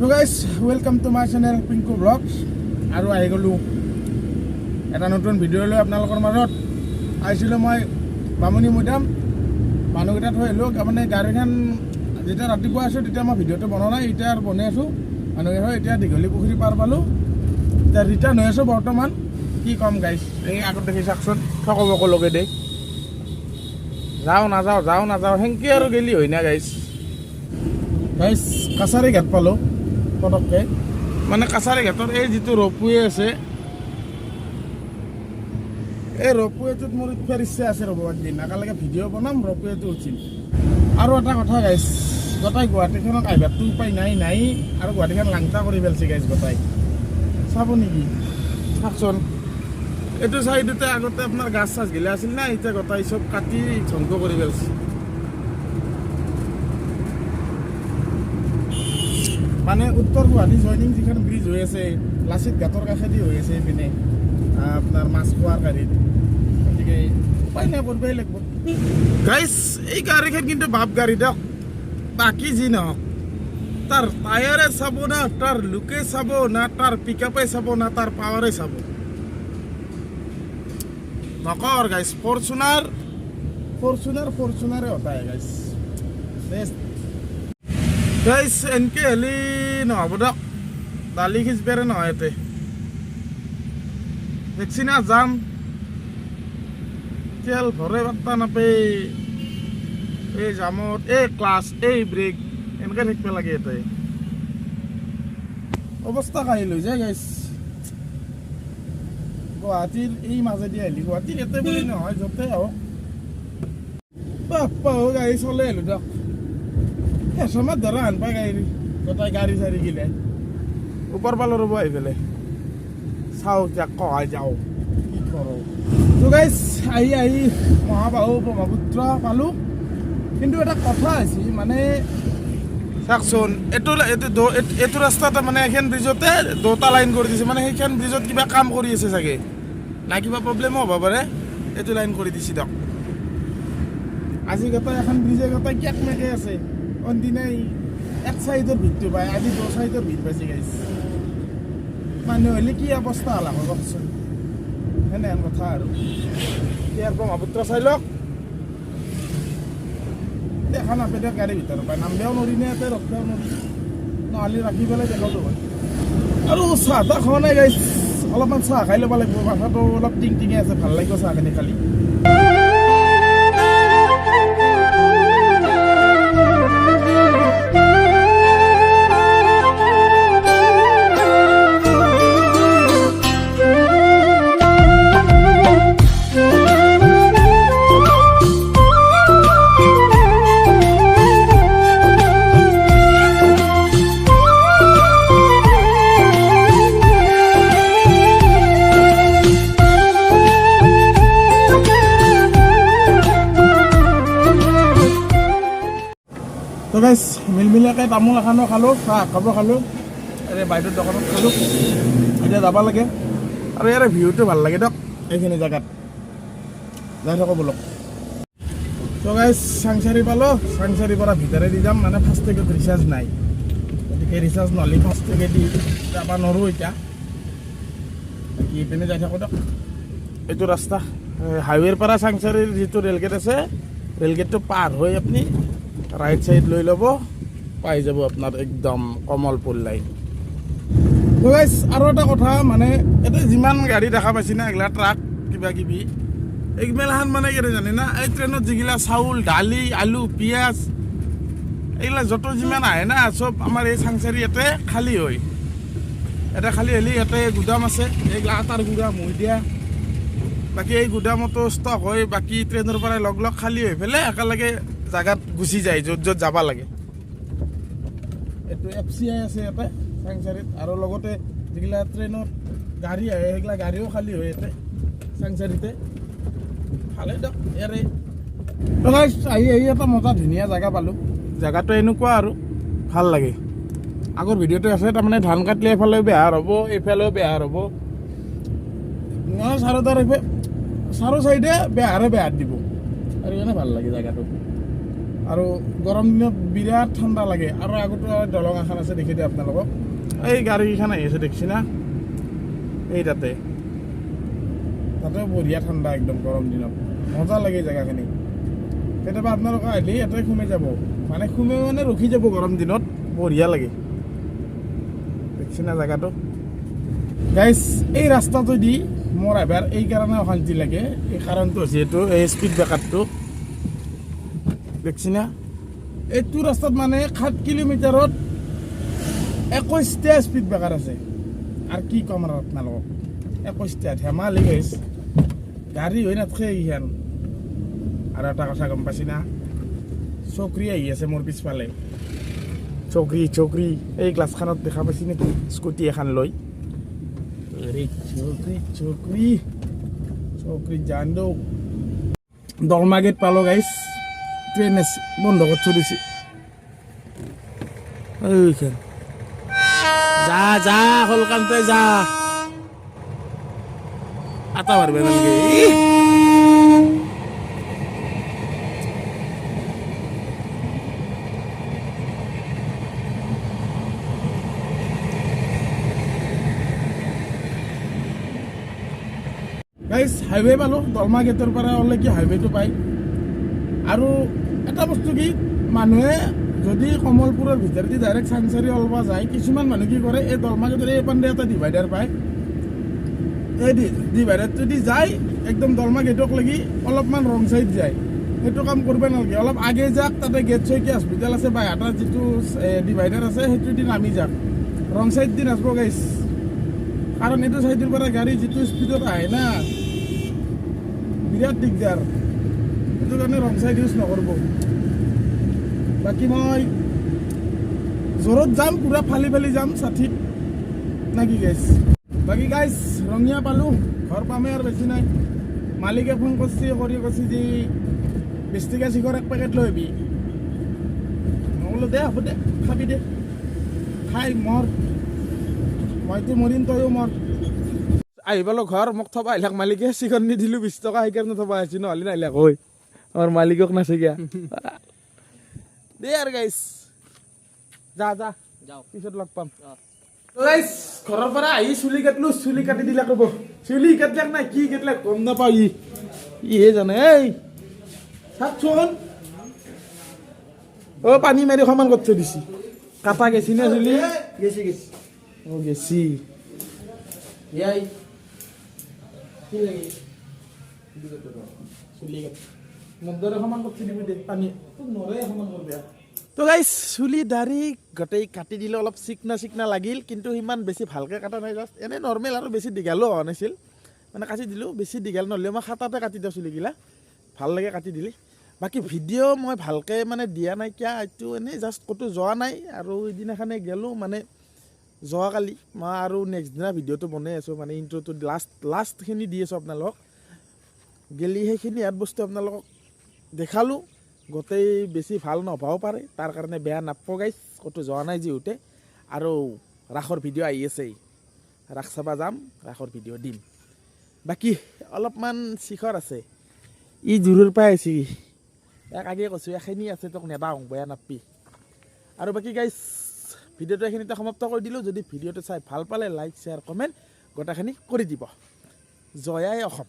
So guys, welcome to my channel Pinku Vlogs. আৰু আহি গ'লোঁ এটা নতুন ভিডিঅ' লৈ আপোনালোকৰ মাজত। আহিছিলোঁ মই বামুণী মৈদাম, মানুহকেইটা থৈ আহিলোঁ। তাৰমানে গাড়ীখন যেতিয়া ৰাতিপুৱা আছোঁ তেতিয়া মই ভিডিঅ'টো বনোৱা নাই, এতিয়া আৰু বনাই আছোঁ। মানুহকেইটা এতিয়া দীঘলী পুখুৰী পাৰ পালোঁ, এতিয়া ৰিটাৰ্ণ হৈ আছোঁ বৰ্তমান। কি ক'ম গাইজ, এই আগত দেখি চাওকচোন, থকো বকো লগে দেই। যাওঁ নাযাওঁ, যাওঁ নাযাওঁ, সেনকে আৰু গেলি হয় না গাইজ। গাইজ, কাছাৰী ঘাট পালোঁ পটককৈ। মানে কাছাৰী ঘাটৰ এই যিটো ৰপৱে আছে, এই ৰপৱেটোত মোৰ উঠবাৰ ইচ্ছা আছে। ৰ'ব, একদিন একেলগে ভিডিঅ' বনাম, ৰপৱেটো উঠিম। আৰু এটা কথা গাইজ, গোটাই গুৱাহাটীখনক আহিবাৰতো উপায় নাই নাই আৰু গুৱাহাটীখন লাংটা কৰি পেলছে গাইজ গোটাই। চাব নেকি? চাওকচোন, এইটো চাইডতে আগতে আপোনাৰ গাছ চাছ গিলা আছিল না, এতিয়া গোটাই চব কাটি ধ্বংস কৰি পেলছে। মানে উত্তৰ গুৱাহাটী জইনিং যিখন ব্ৰিজ হৈ আছে, লাচিত ঘাটৰ কাষেদি হৈ আছে, এইপিনে আপোনাৰ মাছ খোৱাৰ গাড়ীত। গতিকে উপায় নাই, কৰিবই লাগিব গাইজ। এই গাড়ীখন কিন্তু বাপ গাড়ী দিয়ক, বাকী যি নহওক। তাৰ টায়াৰে চাব না, তাৰ লুকে চাব না, তাৰ পিক আপে চাব না, তাৰ পাৱাৰে চাব, নকৰ গাইজ। ফৰচুনাৰ, ফৰচুনাৰ ফৰচুনাৰে होता है গাইজ, বেষ্ট। গাইজ, এনকে হেলি নহ'ব দিয়ক, দালি সিজবেৰে নহয়। ইয়াতে দেখছি না যাম, তেল ভৰে পাত্তা নাপেই। এই জামত এই ক্লাছ, এই ব্ৰেক, এনেকে থাকিব লাগে। ইয়াতে অৱস্থা কাহিল হৈ যায় গাইজ। গুৱাহাটীৰ এই মাজেদি আহিলি, গুৱাহাটীৰ ইয়াতে বুলি নহয়, য'তে হওক। বাপ্পা ও গাড়ী চলে আহিলো দিয়ক। এসময়ত ধৰা আন পাই গাড়ী গোটাই গাড়ী চাড়ী গিলে। ওপৰ পালো, ৰ'ব, আহি পেলাই চাওঁ যাক কহাই যাওঁ কি কৰোঁ। তো গাইজ, আহি আহি মহাবাহু ব্ৰহ্মপুত্ৰ পালোঁ। কিন্তু এটা কথা হৈছে, মানে চাওকচোন, এইটো ৰাস্তাতে মানে এখন ব্ৰিজতে দুটা লাইন কৰি দিছে। মানে সেইখন ব্ৰিজত কিবা কাম কৰি আছে চাগে, না কিবা প্ৰব্লেমো হ'ব পাৰে, এইটো লাইন কৰি দিছে দিয়ক। আজি গোটেই এখন ব্ৰিজে গোটেই কেক মেকে আছে। অনদিনাই এক চাইডৰ ভিৰটো পায়, আজি দু চাইডৰ ভিৰ পাইছে গাইজ। মানুহ হ'লে কি অৱস্থা হ'ল আকৌ কওকচোন? সেনেহেন কথা আৰু। ইয়াৰ ব্ৰহ্মপুত্ৰ চাই লওক। দেখা নাপায় দিয়ক, গাড়ীৰ ভিতৰৰ পৰা নামবেও নোৱাৰি নে, ইয়াতে ৰখিবও নোৱাৰি। নহ'লে ৰাখি পেলাই দেখাটো হয়। আৰু চাহ তাহ খোৱা নাই গাইজ, অলপমান চাহ খাই ল'ব লাগিব। মাথাটো অলপ টিং টিঙে আছে, ভাল লাগিব চাহখিনি খালি। তো গাইজ, মিলমিলীয়াকৈ তামোল এখনো খালোঁ, চাহ একাপো খালোঁ, এই বাইদেউৰ দোকানত খালোঁ। এতিয়া যাব লাগে আৰু ইয়াৰে ভিউটো ভাল লাগে দিয়ক। এইখিনি জেগাত যাই থাকোঁ ব'লক। তো গাইজ, চাংচাৰি পালোঁ। চাংচাৰিৰ পৰা ভিতৰেদি যাম, মানে ফাষ্টেগত ৰিচাৰ্জ নাই। গতিকে ৰিচাৰ্জ নহ'লে ফাষ্টেগেদি যাব নোৱাৰোঁ এতিয়া। বাকী এইপিনে যাই থাকোঁ দিয়ক। এইটো ৰাস্তা হাইৱেৰ পৰা চাংচাৰিৰ যিটো ৰেলগেট আছে, ৰেলগেটটো পাৰ হৈ আপুনি ৰাইট চাইড লৈ ল'ব, পাই যাব আপোনাৰ একদম কমলপুৰ লাইন। গাইজ, আৰু এটা কথা, মানে ইয়াতে যিমান গাড়ী দেখা পাইছি না, এইগিলা ট্ৰাক কিবা কিবি এইগিলাখান, মানে কেনে জানে না, এই ট্ৰেইনত যিগিলা চাউল, দালি, আলু, পিঁয়াজ এইগিলা য'ত যিমান আহে না, চব আমাৰ এই চাংচাৰি ইয়াতে খালী হয়। ইয়াতে খালী হ'লে ইয়াতে গুদাম আছে, এইগিলা আটাৰ গুড়া, ময়দা, বাকী এই গুদামতো ষ্টক হৈ বাকী ট্ৰেইনৰ পৰাই লগ লগ খালী হৈ পেলাই একেলগে জাগাত গুচি যায়, য'ত য'ত যাব লাগে। এইটো এফ চি I আছে ইয়াতে চাংচাৰিত। আৰু লগতে যিগিলা ট্ৰেইনত গাড়ী আহে, সেইগিলা গাড়ীও খালী হয় ইয়াতে চাংচাৰিতে। ভালে দিয়ক ইয়াৰে। তো guys, আহি আহি এটা মজা ধুনীয়া জেগা পালোঁ। জেগাটো এনেকুৱা আৰু ভাল লাগে। আগৰ ভিডিঅ'টো আছে, তাৰমানে ধান কাটিলে এইফালেও বেহাৰ হ'ব, এইফালেও বেহাৰ হ'ব। চাৰোতাৰ চাৰো চাইডে বেহাৰে বেহাৰ দিব আৰু, সেইকাৰণে ভাল লাগে জেগাটো। আৰু গৰম দিনত বিৰাট ঠাণ্ডা লাগে। আৰু আগতো দলং এখন আছে, দেখি দিওঁ আপোনালোকক। এই গাড়ীকেইখন আহি আছে, দেখছি না? এই তাতে তাতেও বঢ়িয়া ঠাণ্ডা একদম গৰম দিনত, মজা লাগে এই জেগাখিনি। কেতিয়াবা আপোনালোকে আহিলে ইয়াতে সোমাই যাব, মানে সোমাই মানে ৰখি যাব গৰম দিনত, বঢ়িয়া লাগে। দেখছি না জেগাটো? গাইজ, এই ৰাস্তাটো দি মোৰ এবাৰ এই কাৰণে অশান্তি লাগে। এই কাৰণটো হৈছে এইটো, এই স্পীড ব্ৰেকাৰটো দেখছি না? এইটো ৰাস্তাত মানে 7 কিলোমিটাৰত 21টা স্পীড ব্ৰেকাৰ আছে। আৰু কি ক'ম আৰু আপোনালোকক, 21টা ধেমালি গাইজ, গাড়ী হৈ নাথাকে এইখান। আৰু এটা কথা গম পাইছি না? চকৰি আহি আছে মোৰ পিছফালে, চকৰি চকৰি। এই গ্লাছখনত দেখা পাইছি নেকি স্কুটি এখন লৈ? আৰে চকৰি চকৰি চকৰি জান দৌ। দলমা গেট পালো গাইছ। ট্ৰেইন আছে, বন্ধ কৰি থৈ দিছে। এইখন যা যা, সোনকালতে যা, আতা পাৰবে নালগে। ইহ! গাইছ, হাইৱে পালোঁ। দলমা গেটৰ পৰা ওলাই কি হাইৱেটো পায়। আৰু এটা বস্তু কি, মানুহে যদি কমলপুৰৰ ভিতৰেদি ডাইৰেক্ট চাংচাৰি ওলবা যায়, কিছুমান মানুহ কি কৰে, এই দলমা গেটৰ এই পাণ্ডে এটা ডিভাইডাৰ পায়, এই ডিভাইডাৰটো দি যায় একদম দলমা গেটক লাগি, অলপমান ৰং চাইড যায়। সেইটো কাম কৰিব নালাগে। অলপ আগে যাক, তাতে গেট শইকীয়া হস্পিটেল আছে, বাইহাটাৰ যিটো ডিভাইডাৰ আছে, সেইটো দি নামি যাক। ৰং চাইড দি নাচব গাইছ, কাৰণ এইটো চাইডৰ পৰা গাড়ী যিটো স্পীডত আহে না, বিৰাট দিগদাৰ। সেইটো কাৰণে ৰং চাইড ইউজ নকৰিব। বাকী মই জোৰত যাম, পূৰা ফালি ফালি যাম 60ত, না কি গাইছ? বাকী গাইছ, ৰঙিয়া পালোঁ, ঘৰ পামেই আৰু বেছি নাই। মালিকে ফোন কৰিছে, কৰি কৈছে যে 20 টকীয়া চিখৰ এক পেকেট লৈ আহিবি। মই বোলো দে, হ'ব দে, খাবি দে, খাই মৰ, মইতো মৰিম, তয়ো মৰ। আহি পালোঁ ঘৰ। মোক থবা আহিলাক মালিকে। চিখৰ নিদিলোঁ 20 টকা, সেইকাৰণে থবা আহিছি, নহ'লে নাহিলাক হৈ। আমাৰ মালিকক নাছে গিয়া দে। আৰু গাইছ, যা যা। যাওঁ। পিছত লগ পাম। অ। গাইছ, ঘৰৰ পৰা আহি চুলি কাটিলো। চুলি কাটি দিলাক ৰ'ব, চুলি কাটিলাক নাই কি কাটিলাক গম নাপাওঁ, ই ইহে জানে। এই চাওকচোন, অ পানী মাৰি সমান কৰি থৈ দিছি। কাটা গেছি নে চুলি? গেছি গেছি। অ গেছি। ইয়াই কি লাগে? চুলি কাটি মোৰ দৰে সমান কৰি দিবি দে, পানী তোক নৰে সমান কৰবি। তো গাইছ, চুলি দাড়ি গোটেই কাটি দিলে, অলপ চিকনা চিকনা লাগিল, কিন্তু সিমান বেছি ভালকৈ কাটা নাই, জাষ্ট এনেই নৰ্মেল। আৰু বেছি দীঘলো হোৱা নাছিল, মানে কাটি দিলোঁ। বেছি দীঘল নহ'লেও মই খাটাতে কাটি দিওঁ চুলিগিলা, ভাল লাগে কাটি দিলে। বাকী ভিডিঅ' মই ভালকৈ মানে দিয়া নাইকিয়া, এইটো এনেই জাষ্ট ক'তো যোৱা নাই। আৰু সিদিনাখনে গ'লোঁ, মানে যোৱাকালি মই আৰু নেক্সট দিনা ভিডিঅ'টো বনাই আছোঁ, মানে ইণ্ট্ৰটো লাষ্ট লাষ্টখিনি দি আছোঁ আপোনালোকক। গেলি সেইখিনি ইয়াত বস্তু আপোনালোকক দেখালোঁ। গোটেই বেছি ভাল নহ'বও পাৰে, তাৰ কাৰণে বেয়া নাপাব গাইছ, ক'তো যোৱা নাই যিহেতু। আৰু ৰাসৰ ভিডিঅ' আহি আছেই, ৰাস চাবা যাম, ৰাসৰ ভিডিঅ' দিম। বাকী অলপমান শিখৰ আছে, ই দূৰৰ পৰাই আহিছে। ইয়াক আগে কৈছোঁ, এখিনি আছে, তোক নেদাওঁ, বেয়া নাপবি। আৰু বাকী গাইছ, ভিডিঅ'টো এইখিনিতে সমাপ্ত কৰি দিলোঁ। যদি ভিডিঅ'টো চাই ভাল পালে, লাইক, শ্বেয়াৰ, কমেণ্ট গোটেইখিনি কৰি দিব। জয় আই অসম।